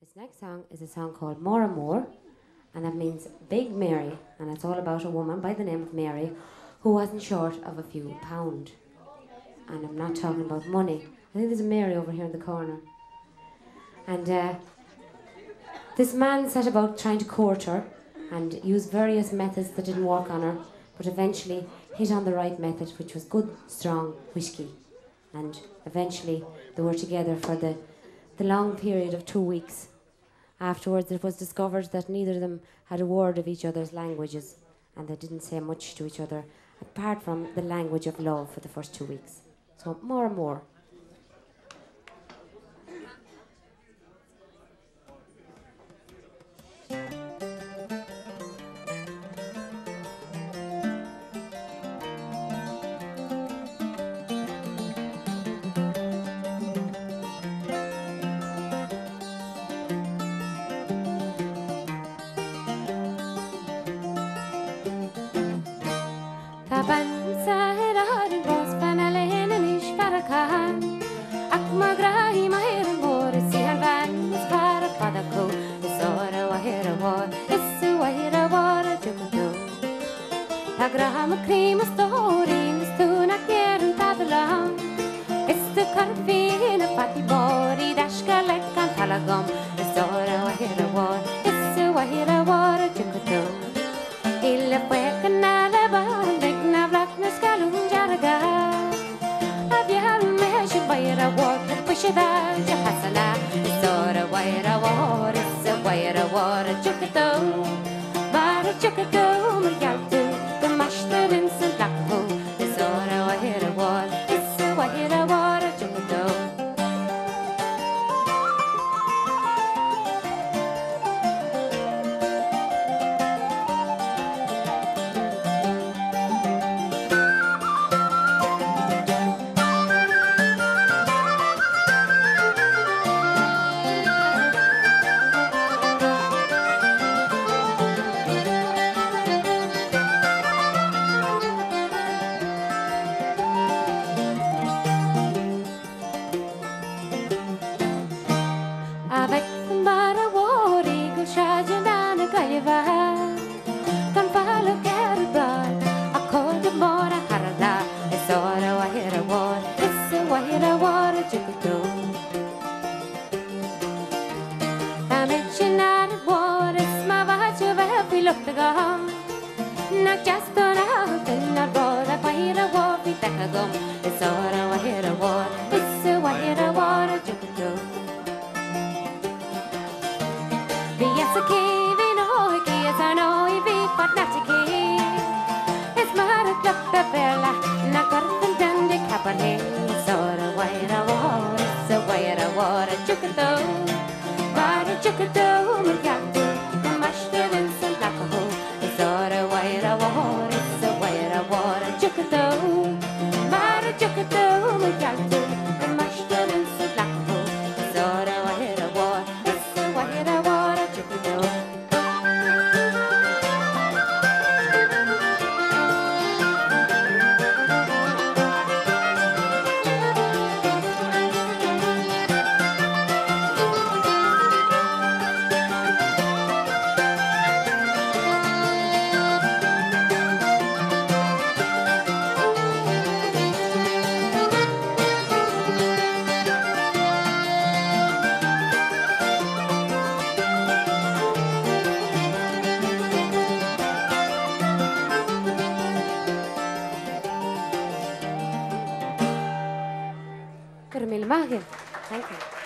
This next song is a song called More and More, and that means Big Mary, and it's all about a woman by the name of Mary who wasn't short of a few pound. And I'm not talking about money. I think there's a Mary over here in the corner. And uh, this man set about trying to court her and used various methods that didn't work on her, but eventually hit on the right method, which was good, strong whiskey. And eventually they were together for the, the long period of two weeks. Afterwards, it was discovered that neither of them had a word of each other's languages, and they didn't say much to each other apart from the language of love for the first two weeks. So more and more. Tá bean saor ar an bás bean eile in anois fear a chan Ach mo ghrá í Máire Mhór is í an bhean is fearr ar fad acu Is óra Mháire Mhór is a Mháire Mhór a dtiocfaidh tú Tá grá mo chroí mo stóirín is tú nach ndeireann tada liom Is tú cur fí na fataí mór i dtaisce le gan toil agam Is óra Mháire Mhór is a Mháire Mhór a dtiocfaidh tú Ile faocan le ag na bhla na scalún dearga A bheal mé sin bair a bhór bu de hasana Is óra Mháire Mhór is a Mháire Mhór a dtiocfaidh tú Mar a dtiocfaidh tú mar gheall tú go mbaistear ins an gclach thú Is óra Mháire Mhór is a Mháire Mhór a dtiocfaidh tú. A bheith mar a mhór go sráideanna na Gaillimhe Gan fáil ar bráil a chód mór a tharla is óra Mháire Mhór is a Mháire Mhór a dtiocfaidh tú. Tá sin ar mhór is má bhaid bheith faoi lucht agam Nach deas don an ar bór a Mháire Mhór bhí feicthe agam is óra Mháire Mhór is a Mháire Mhór a dtiocfaidh tú. Bhí fhios aici bhí nóicí is ar ndóigh bhí fad aici. Is mar a gluchta Béarla na gurfan den de caparhé is óra Mháire Mhór is a Mháire Mhór a dtiocfaidh tú. Mar a dtiocfaidh tú mar gheall tú go mbaistear ins an gclach thú is óra Mháire Mhór is a Mháire Mhór a dtiocfaidh tú. Mar a dtiocfaidh tú mar gheall tú go mbaistear ins an gclach thú is óra Mháire Mhór is a Mháire Mhór a dtiocfaidh tú. Go raibh míle maith agaibh. Thank you.